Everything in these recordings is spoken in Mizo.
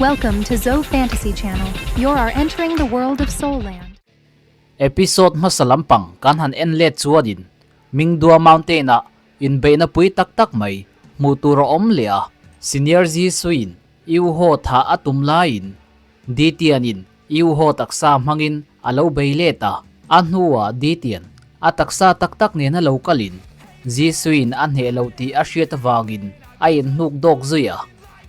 Welcome to Zo Fantasy Channel. You are entering the world of Soul Land. Episode hmasa lampang kan han en let chuanin Mingdua Mountain-ah inbeihna pui tak tak mai hmuh tur a awm leh a, Senior Jisuin Iuho thah a tum laiin Ditianin Iuho taksa hmangin a lo bei let a, a hnuah Ditian a taksa tak tak nena lo kalin Jisuin a hneh lo tih a hriat avangin a inhnuk dawk zui a,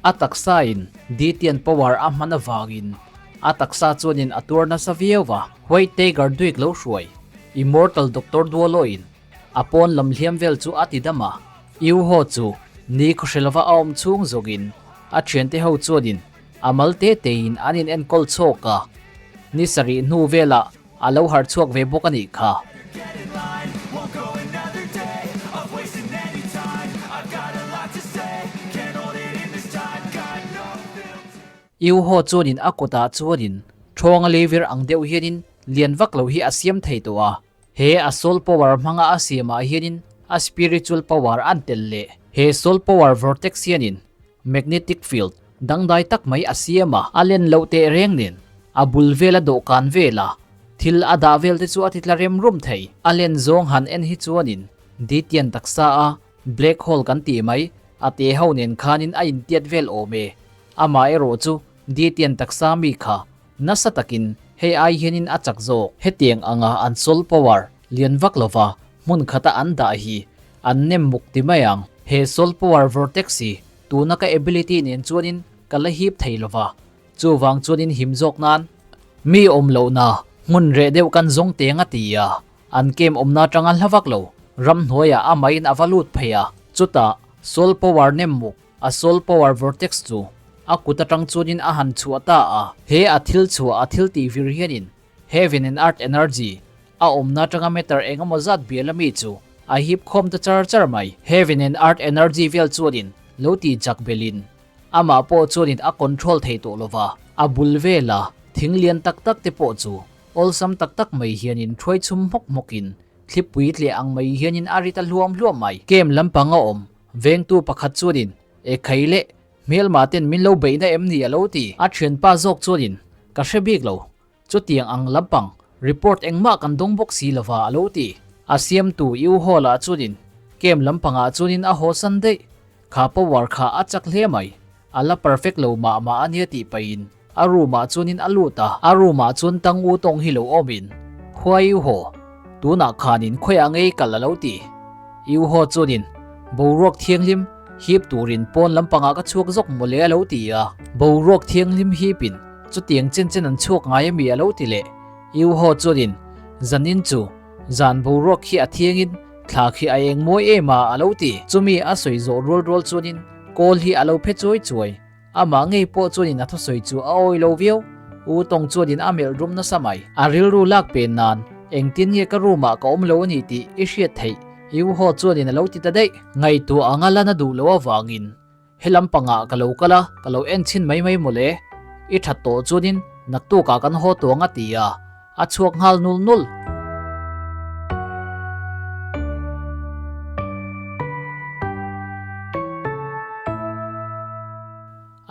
a taksain Ditian power a hman avangin a taksa chuanin a tuar nasa viau a. White Tiger Duik lo hruai Immortal Doctor Duoloin a pawn lam hliam vel chu a ti dam a, Iuho chu ni khawhre lova a awm chhung zawkin a thiante ho chuanin A mal te tein an in enkawl chhawk a, ni sarih hnu velah a lo harh chhuak ve bawk a nih kha. Iuho chuanin a kutah chuanin ṭhawnga leivir ang deuh hianin lian vak lo hi a siam thei tawh a. He a soul power hmanga a siamah hianin a spiritual power an tel leh. He soul power vortex hianin Magnetic field dangdai tak mai a siam a, a len loh teh reng nen a bul vela dawhkan vela thil a dah vel te chu a ti tla rem rum thei. A len zawng han en hi chuanin Ditian taksa a black hole kan tih mai a te ho nen khanin a intiat vel awm e. Amah erawh chu Ditian taksa mi kha nasa takin hei ai hianin a chak zawk. Hetiang anga an soul power lian vak lova hmun khata an dah hi an nem muk ti mai ang. He soul power vortex hi tuna ka ability nen chuanin ka la hip thei lova, chuvang chuanin him zawk nan mi awm lohna hmun reh deuh kan zawng teng a ti a, an kem awmna atanga hla vak lo ramhnuaiah amahin a va lut phei a, chutah soul power nem muk A soul power vortex chu a kut atang chuanin a han chhuah ta a. He a thil chhuah a thil tih vir hianin heaven and earth energy a awmna atanga meter engemaw zat bial ami chu a hip khawm ta char char mai. Heaven and earth energy vel chuanin lo tih chak belhin amah pawh chuanin a control thei tawh lova, a bul vela thing lian tak tak te pawh chu awlsam tak tak mai hianin thuai chhum hmawk hmawkin thlipui tleh ang mai hianin a ri ta hluam hluam mai. Kem lampang a awm Vengtu pakhat chuanin, E khai le, hmelma ten min lo beihna em ni a lo ti. A thianpa zawk chuanin, Ka hre bik lo, chutiang ang lampang report engmah kan dawng bawk si lova a lo ti. A siamtu U Hall-ah chuanin, Kem lampangah chuanin a haw san daih, kha power kha a chak hle mai, a la perfect lo mah mah a nia tih pahin a room-ah chuanin a lut a, a room-ah chuan Tang U tawng hi lo awmin, Huai U Haw, tunah khanin khawiah ngei kal a lo ti. U Haw chuanin, Boruak thianghlim hip turin pawn lampangah ka chhuak zawk mawle a lo ti a, boruak thianghlim hipin chutiang chen chen an chhuak ngai ami a lo ti leh. U Haw chuanin, Zanin chu zan boruak khi a thiangin thla khi a eng mawi em a a lo ti. Chumi a sawi zawh rual rual chuanin Kawl hi a lo phe chuai chuai. Amah ngei pawh chuanin a thusawi chu a awi lo viau. U Tawng chuanin a melh rum nasa mai. A rilru lak pen nan, Engtin nge ka room ah ka awm lo a ni tih i hriat theih? U Haw chuanin a lo ti ta daih. Ngaihtuah anga lan a duh loh avangin helam pangah ka lo kal a, ka lo en chhin mai mai mawle. I that tawh chuanin naktukah kan haw tuang a ti a, a chhuak nghal nul nul.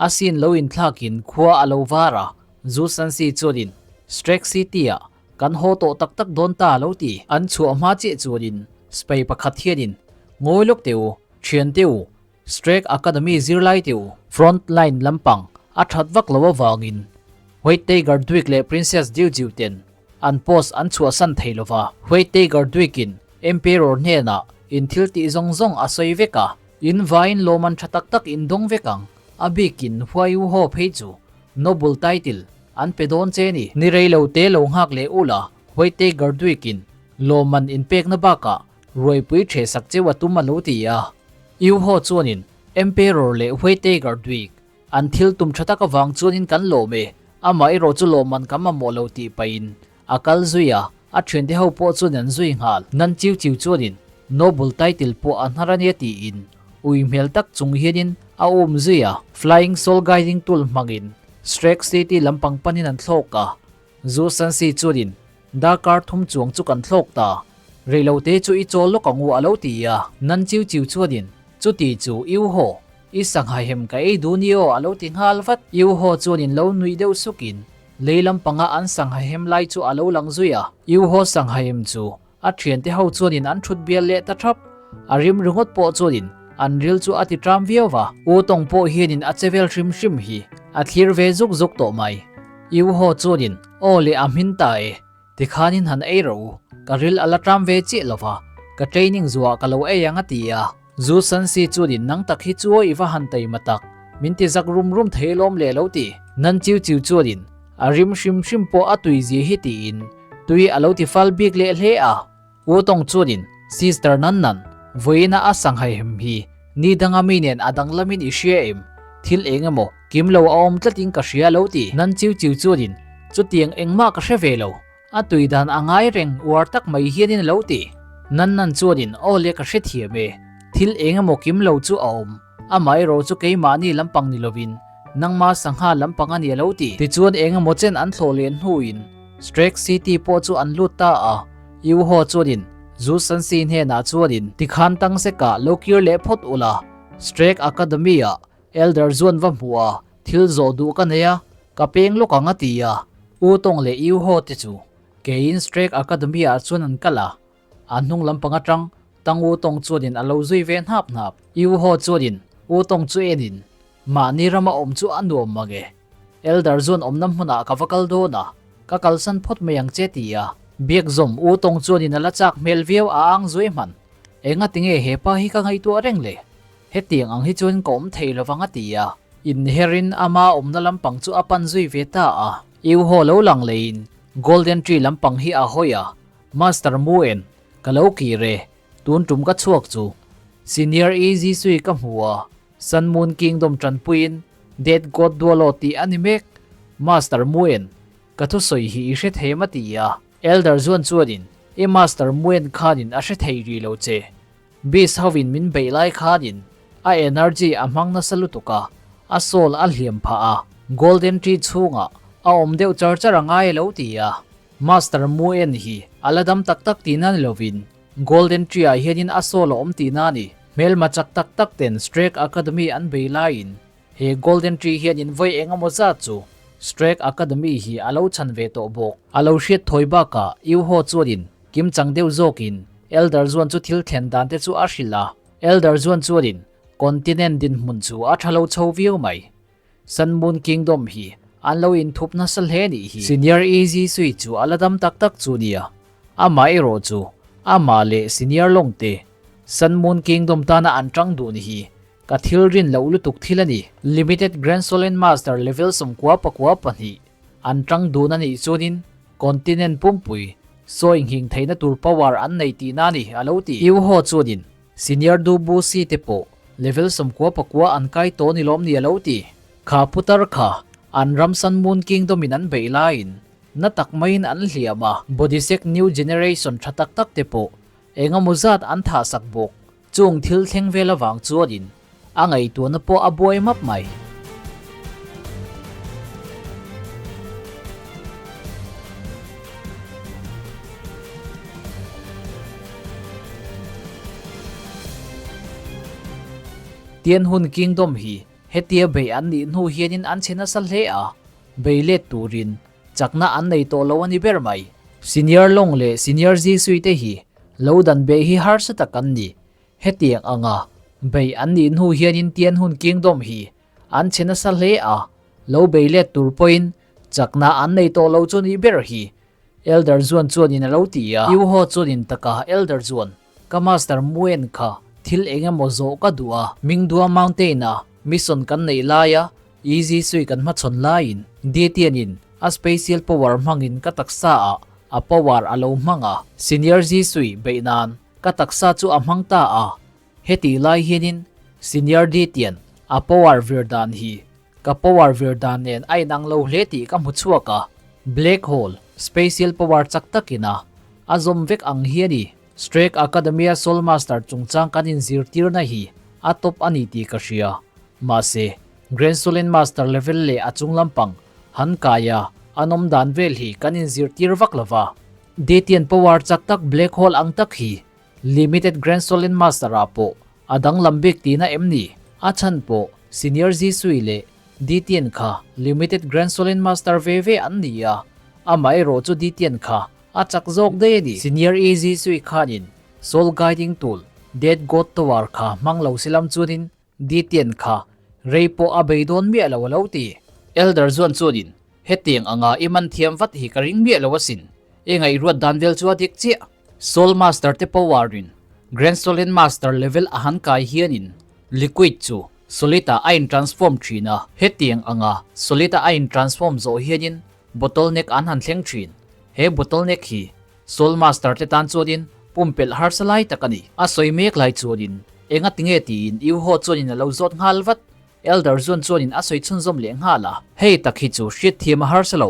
A sin lo inthlakin khua a lo var a, Zu Sansi chuanin Strake City-ah kan haw tawh tak tak dawn ta a lo ti. An chhuah hma chiah chuanin Spei pakhat hianin, Ngawi lawk teh u, thian teh u, Strake Academy zirlai teh u. Front line lampang a that vak lo avangin White Tiger Duik leh Princess Diujiu ten an post an chhuahsan thei lova. White Tiger Duikin Emperor hnenah in thil tih zawng zawng a sawi vek a, in vaiin lawman tha tak tak in dawng vek ang, a bikin Huai U Haw phei chu Noble title an pe dawn che ni. Ni rei lo te lo nghak leh ula White Tiger Duikin lawman in pekna bakah Ruaipui ṭhe sak cheu a tum a lo ti a. U Haw chuanin Emperor leh Whittaker Duik an thil tum ṭha tak avang chuanin kan lawm e, amah erawh chu lawmman kan mamawh lo tih pahin a kal zui a, a ṭhiante ho pawh chuan an zui nghal. Nan chiu chiu chuanin Noble title pawh a hnar ania tiin ui hmel tak chung hianin a um zui a. Flying Soul Guiding Tool hmangin Shrek City lampang panin an thlawk a, Zu Sansi chuanin Darkar thum chuang chu kan thlawk ta. Reilote chu i chawl lawk ang u a lo ti a. Nan chiu chiu chuanin, Chuti chu i u haw. I sangha hem ka ei duh ni aw a lo ti nghal vat. Yu Ho chuanin lo nuih deuh sukin lei lampanga an sangha hem lai chu a lo lang zui a. Yu Ho sangha hem chu a thiante ho chuanin an thut bial leh ta thap. A rim ringawt pawh chuanin an ril chu a ti tram viau va. U Tawng pawh hianin a che vel hrim hrim hi a thlir ve zuk zuk tawh mai. Yu Ho chuanin aw leh a hmin ta e. Tikhanin han ei rawh u, ka ril a la tram ve chiah lo va, ka training zuah ka lo ei ang a ti a. Zu Sansi chuanin nang tak hi chu i va han taima tak, min ti zak rum rum thei lawm leh lo ti. Nan chiu chiu chuanin a rim hrim hrim pawh a tui zia hi tiin tui a lo ti fal bik leh hle a. U Tawng chuanin Sister Nan Nan, vawiina a sanghai hem hi ni danga mi nen a danglamin i hria em? Thil eng emaw kim lo a awm tlatin ka hria lo ti. Nan chiu chiu chuanin chutiang engmah ka hre ve lo. A tui dan a ngai reng uar tak mai hianin a lo ti. Nan nan chuanin aw le ka hrethiam e, thil eng emaw kim lo chu a awm, amaherawh chu keimahni lampang ni lovin nangma sangha lampang a ni a lo ti. Tichuan eng emaw chen an thlawh len hnuin Strake City pawh chu an lut ta a, Yu Ho chuanin Zu Sansi hnenah chuanin tikhan tang sekah lo kir leh phawt ula, Strake Academy-ah Elder zuan va hmuh a, thil zawh duh ka nei a, ka peng lawk ang a ti a. U Tawng leh U Ho te chu keiin Strake Academy ah chuan an kal a, an hnung lampang atang Tang U Tawng chuanin a lo zui ve hnap hnap. U Ho chuanin U Tawng chu enin mahni rama awm chu a nuam mang e. Elder zuan awmna hmunah ka va kal dawn a, ka kalsan phawt mai ang che ti a. Biakzawm U Tawng chuanin a la chak hmel viau a ang zui hman. Engatinge he pa hi ka ngaihtuah reng le? Hetiang ang hi chuan ka awm thei lovang a ti a, inherin ama awmna lampang chu a pan zui ve ta a. Iu haw lo lang leiin Golden Tree lampang hi a hawi a, Master Muen, ka lo kir e, tun tum ka chhuak chu. Senior Easy Sui ka hmu a, Sun Moon Kingdom tanpuiin Death God Dualo tih a ni mek. Master Muen, ka thusawi hi i hre thei em a ti a. Elder Zuan chuanin, I Master Muen khanin a hre thei rih lo che. Beast hovin min beih lai khanin a energy a hmang nasa lutuk a, a soul a hliam phah a, Golden Tree chhungah a awm deuh char char a ngai lo ti a. Master Muen hi a la dam tak tak tihna ni lovin Golden Tree ah hianin a soul a awm tihna a ni. Hmelma chak tak tak ten Strake Academy an bei laiin he Golden Tree hianin vawi eng emaw zat chu Strake Academy hi a lo chhan ve tawh bawk. A lo hriat thawi bakah Yu Ho chuanin Kimchang deuh zawkin Elder Zuan chu thil thlen dan te chu a hrilh a. Elder Zuan chuanin continent dinhmun chu a tha lo chho viau mai. Sun Moon Kingdom hi an lo inthup nasa hle nih hi. Senior Easy Sui chu a la dam tak tak chu nia. Amah erawh chu amah leh Senior Long te Sun Moon Kingdom tana an tang dun hi ka thil rin loh lutuk thil a ni. Limited Grand Solen Master level 92 an tang dun a nih chuanin Continent pumpui sawi nghing theihna tur power an nei tihna a ni, a lo ti. Yu Ho chuanin Senior Du Bu Si te pawh level 99 an kai tawh ni lawm ni a lo ti. Kha putar kha an ram Sun Moon Kingdom in an beih laiin na tak maiin an hliam a. Bodhisek New Generation tha tak tak te pawh engemaw zat an thah sak bawk. Chung thil thleng vel avang chuanin a ngaihtuahna pawh a buai map mai. Tianhun Kingdom hi hetia bei an nih hnu hianin an chhe nasa hle a, bei let turin chakna an nei tawh lo a ni ber mai. Senior Long leh Senior Zisui te hi lo dan beh hi harsa tak an ni. Hetiang anga bei an nih hnu hianin Tianhun Kingdom hi an chhe nasa hle a, lo bei let tur pawhin chakna an nei tawh lo chu nih ber hi Elder Zuan chuanin a lo ti a. Yu Ho chuanin taka Elder Zuan, ka Master Muen kha thil eng emaw zawh ka duh a, Mingdua Mountain-a mission kan neih laia Easy Sui kan hmachhawn laiin Detianin a special power hmangin ka taksa ah a power a lo hmang a, Senior Zi Sui beih nan ka taksa chu a hmang ta a, hetih lai hianin Senior Detian a power vir dan hi ka power vir dan nen a inang lo hle tih ka hmu chhuak a, Black Hole special power chak takin a a zawm vek ang hi a ni. Strake Academy-a Soul Master chungchang kan inzirtirna hi a tawp a ni tih ka hria. Mahse, Grand Solen Master level leh a chung lampang han kai a, an awm dan vel hi kan inzirtir vak lo va. Detian power chak tak Black Hole ang tak hi Limited Grand Solen Master ah pawh a danglam bik tihna em ni? A chhan pawh Senior Zisui leh Ditian kha Limited Grand Solen Master ve ve an ni a, amaherawh chu Ditian kha a chak zawk daih a ni. Senior E Zisui khanin Soul Guiding Tool, Dead God Tower kha hmang lo silam chuanin Ditian kha rei pawh a bei dawn miah lo a lo ti. Elder Zuan chuanin hetiang anga i man thiam vat hi ka ring miah lo asin, i ngaihruat dan vel chu a dik chiah. Soul Master te power in Grand Solen Master level a han kai hianin Liquid chu solid ah a in transform thin a, hetiang anga solid a a in transform zawh hianin bottle neck an han thleng thin. He bottle neck hi Soul Master te tan chuanin pumpelh harsa lai tak a ni. A sawi mek lai chuanin enga tinge tiin Yuho chuanin a lo zawt nghal vat. Elder Zuan chuanin a sawi chhunzawm leh nghal a. Hei tak hi chu hriatthiam a harsa lo.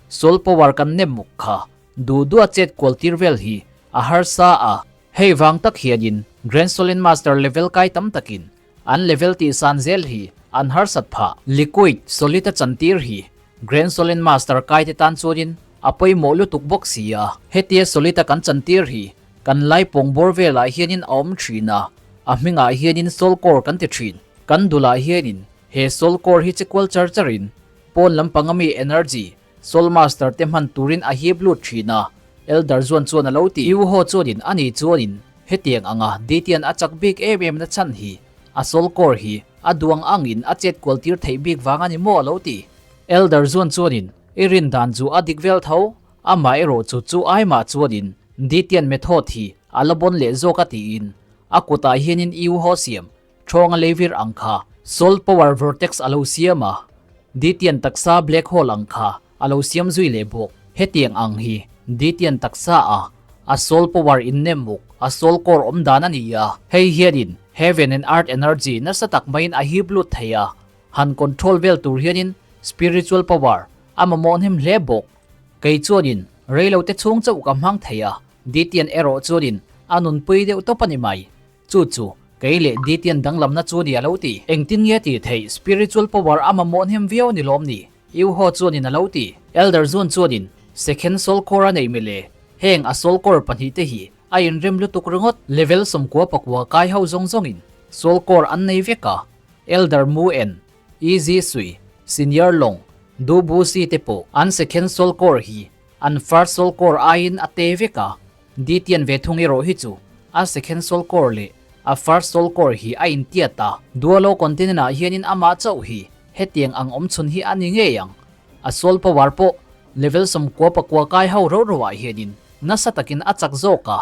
Soul power kan nem muk kha duh duh a chet kual tir vel hi a harsa a. Hei vang tak hianin Grand Solin Master level kai tam takin an level tih san zel hi an harsat phah. Liquid solid a chantir hi Grand Solin Master kai te tan chuanin a pawimawh lutuk bawk si a. Hetia solid a kan chantir hi kan lai pawng bawr velah hianin a awm thin a, a hmingah hianin soul core kan ti thin. Kan dulah hianin he soul core hi che kual char charin pawn lampang ami energy Soul Master te hman turin a hip lut thin a, Elder Zuan chuan a lo ti. Yu Ho chuanin a ni chuanin hetiang anga Ditian a chak bik em em na chhan hi a soul core hi a duang angin a chet kual tir theih bik vang a ni maw a lo ti. Elder Zuan chuanin i rin dan chu a dik vel tho, amah erawh chu chu ai mah chuanin Ditian method hi a la bawn leh zawk a tiin a kutah hianin Yu Ho siam Ṭhawnga leivir ang kha Soul Power Vortex a lo siam a, Ditian taksa Black Hole ang kha a lo siam zui leh bawk. Hetiang ang hi Ditian taksa a a Soul Power innem muk, a Soul Core awm dan a ni a. Hei hianin Heaven and Earth Energy nasa tak maiin a hip lut thei a, han control vel tur hianin Spiritual Power a mamawh hnem hle bawk. Kei chuanin reilote chhung chauh ka hmang thei a, Ditian erawh chuanin a nunpui deuh tawp a ni mai. Chu chu, kei leh Ditian danglamna chu ni a lo ti. Engtin nge tih theih, spiritual power a mamawh hnem viau ni lawm ni? Yu Ho chuanin a lo ti. Elder Zun chuanin, Second soul core a nei mile, heng a soul core pahnihte hi a inrem lutuk ringawt. Level 90 pakua kai ho zawng zawngin soul core an nei vek a, Elder Mu En, Easy Sui, Senior Long, Du Bu Si te pawh an second soul core hi an first soul core aiin a te vek a, Ditian ve thung erawh hi chu a second soul core leh a first soul core hi a intiat a, Dualo continent ah hianin amah chauh hi hetiang ang awm chhun hi a ni ngei ang. A soul power pawh level 94 kai ho ro ro ah hianin nasa takin a chak zawk a,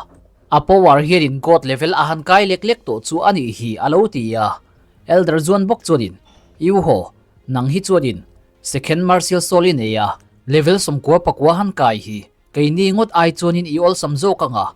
a power hianin god level a han kai lek lek tawh chu a nih hi a lo ti a. Elder Zuan bawk chuanin, Iuho, nang hi chuanin second martial soul i nei a, level 94 han kai hi Keini ngawt ai chuanin i awlsam zawk ang a,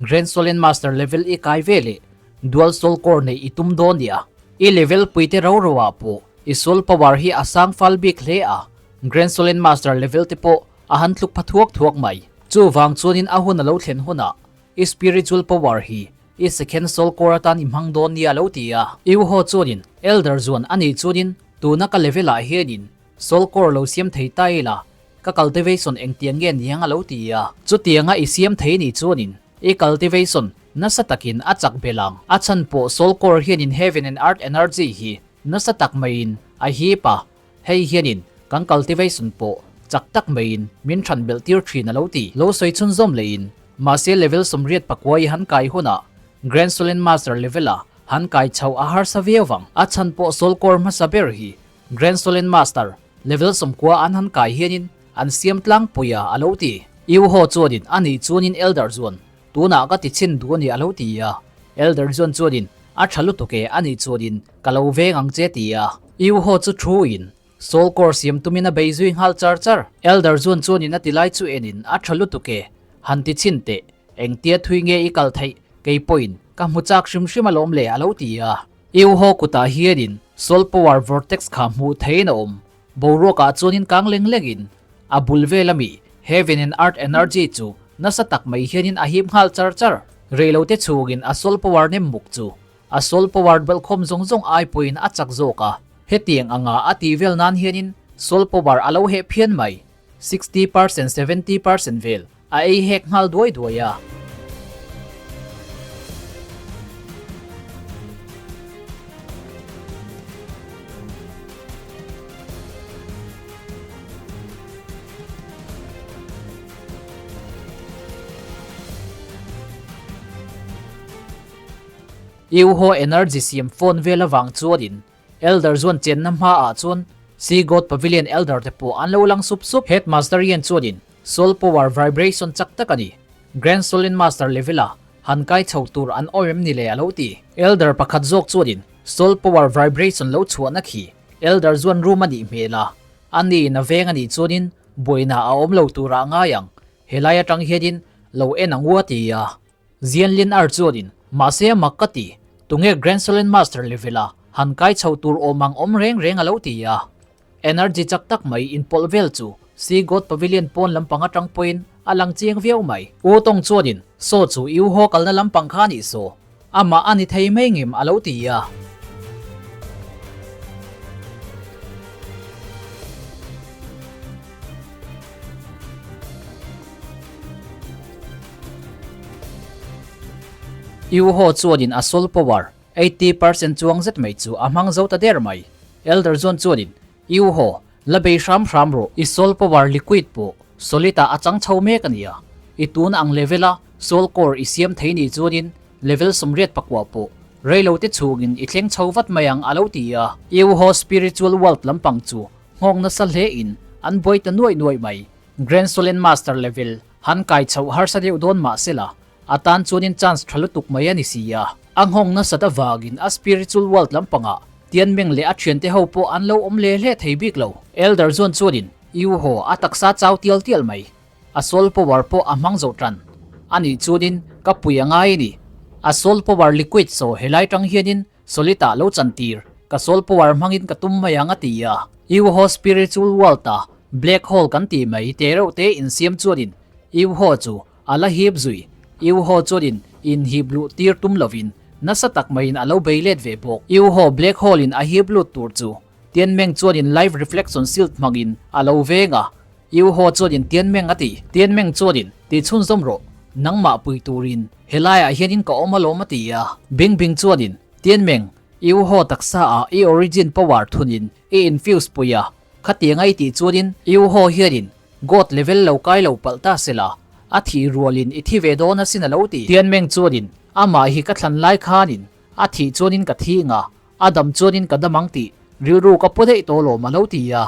Grand Solen Master level i kai ve leh Dual Soul Core neih i tum dawn nia. I level puite ro ro ah pawh i soul power hi a sang fal bik hle a, Grand Solen Master level te pawh a han tluk pha thuak thuak mai. Chuvang chuanin a hun a lo thlen hunah i spiritual power hi i second soul core atan i hmang dawn nia lo ti a. Iu Ho chuanin Elder Zuan a nih chuanin tuna ka level ah hianin soul core lo siam thei ta ila Ka cultivation engtiang nge niang a lo ti a. Chutianga i siam thei nih chuanin i cultivation nasa takin a chak belh ang. A chhan pawh soul core hianin heaven and earth energy hi nasa tak maiin a hip a, hei hianin kan cultivation pawh chak tak maiin min than belh tir thin a lo ti. Lo sawi chhunzawm lehin mahse level 89 i han kai hunah Grand Solen Master level a han kai chhoh a harsa viau vang. A chhan pawh soul core hmasa ber hi Grand Solen Master Level 90 an han kai hianin an siam tlangpui a a lo ti. Yu Ho chuanin a nih chuanin Elder chuan tunah ka ti chhin duh a ni a lo ti a. Elder chuan chuanin a tha lutuk e a nih chuanin ka lo veng ang che ti a. Yu Ho chu thu in Soul Core siam tumin a bei zui nghal char char. Elder chuan chuanin a ti lai chu enin a tha lutuk e han ti chhin teh engtia thui nge i kal theih kei pawhin ka hmu chak hrim hrim alawm le a lo ti a. Iu ho kutah hianin Soul Power Vortex kha hmuh theihin a awm. Boruakah chuanin kang leng lengin a bul vel ami Heaven and Earth Energy chu nasa tak mai hianin a hip nghal char char. Reilote chhungin a Soul Power nem muk chu a Soul Power belhkhawm zawng zawng ai pawhin a chak zawk a. Hetiang anga a tih vel nan hianin Soul Power a lo heh phian mai. 60%, 70% vel a ei hek nghal duai duai a. Iuho energy siam phone vel avang chuanin Elder chuan chenna hmaah chuan Sea God Pavilion Elder te pawh an lo lang sup sup. Headmaster Yen chuanin Soul Power Vibration chak tak a ni. Grand Solin Master level-a han kai chho tur an awm em ni le a lo ti. Elder pakhat zawk chuanin Soul Power Vibration lo chhuahna khi Elder chuan room a nih hmel a, a niin a veng a nih chuanin buaina a awm lo turah a ngai ang, helai atang hianin lo en ang u a ti a. Zian Lin Ar chuanin, Mahse a mak ka ti, tunge Grand Solen Master level-a han kai chho tur awm ang awm reng reng a lo ti a. Energy chak tak mai inpawlh vel chu Sea God Pavilion pawn lampang atang pawhin a lang chiang viau mai. U Tawng chuanin, Saw chu i u haw kalna lampang kha a nih saw, amah a ni thei mai ngem a lo ti a. Iuho chuanin a soul power 80% chuang zet mai chu a hmang zo ta der mai. Elder John chuanin, Iuho, la bei hram hram rawh, i soul power liquid pawh solid ah a chang chho mek a nia. I tun ang level a soul core i siam thei nih chuanin level 84 pawh reilo te chhungin i thleng chho vat mai ang a lo ti a. Iuho spiritual world lampang chu nghawng nasa hle in an buai ta nuaih nuaih mai. Grand Solen Master level han kai chhoh harsa deuh dawn mah sela, a tan chuanin chance tha lutuk mai a ni si a. A nghawng nasat avangin a spiritual world lampangah Tianmeng leh a thiante ho pawh an lo awm hle hle thei bik lo. Elder chuan chuanin Yuho a taksa chau tial tial mai. A soul power pawh a hmang zo tan. Anih chuanin ka pui a ngai a ni. A soul power liquid saw helai tang hianin Solid-ah lo chantir, ka soul power hmangin ka tum mai ang a ti a. Iuho spiritual world-a black hole kan tih mai te reuh te insiam chuanin Iuho chu a la hip zui. Iuho chuanin inhip luh tir tum lovin nasa tak maiin a lo bei let ve bawk. Iuho black hole-in a hip lut tur chu Tianmeng chuanin live reflection shield hmangin a lo veng a. Iuho chuanin Tianmeng a ti. Tianmeng chuanin ti chhunzawm rawh, nangmah pui turin Helaiah hianin ka awm alawm a ti a. Bing Bing chuanin, Tianmeng, i u haw taksa ah i origin power thunin i infuse pui a, khatiang a i tih chuanin i u haw hianin God level lo kai lo palh ta sela, a thih rualin i thi ve dawn asin a lo ti. Tianmeng chuanin, Amah hi ka thlan lai khanin a thih chuanin ka thi nga, a dam chuanin ka dam ang tih rilru ka pu daih tawh lawm a lo ti a.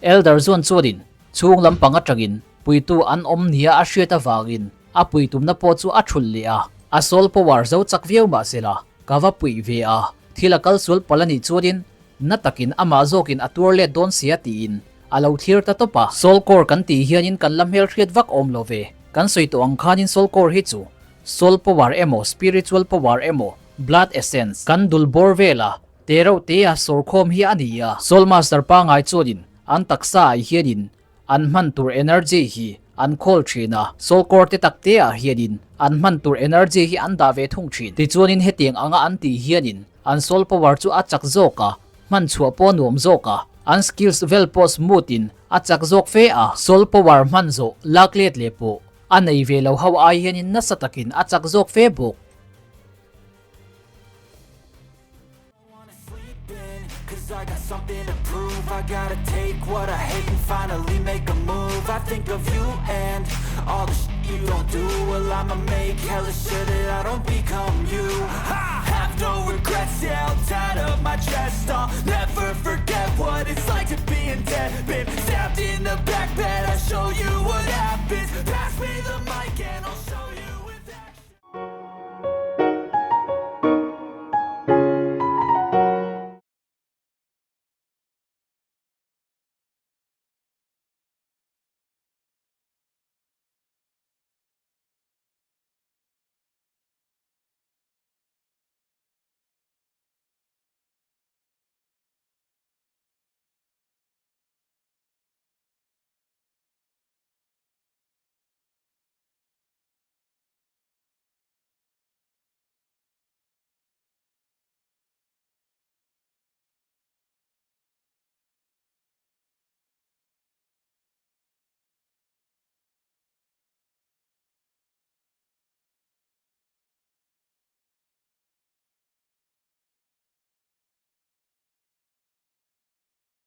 Elder Zuan chuanin, Chhung lampang atangin puitu an awm nia a hriat avangin a puitumna pawh chu a thulh leh a, a soul power zo chak viau mah sela ka va puih ve a, thil a kal sual palh a nih chuanin na takin amah zawkin a tuar let dawn sia tiin a lo thlir ta tawp a. Soul core kan tih hianin kan la hmelhriat vak awm lo ve, kan sawi tawh ang khanin soul core hi chu soul power emaw spiritual power emaw blood essence kan dul bawr vela te reuh te a sawrkhawm hi a ni a. Soul master pangai chuanin an taksa ah hianin An hman tur energy hi an khawl thin a, sawlkawr te tak te ah hianin an hman tur energy hi an dah ve thung thin. Tichuanin hetiang anga an tih hianin an soul power chu a chak zawk a, hman chhuah pawh a nuam zawk a, an skills vel pawh smooth in a chak zawk fe a. Soul power hman zawh lak let leh pawh a nei ve lo ho ai hianin nasa takin a chak zawk fe bawk.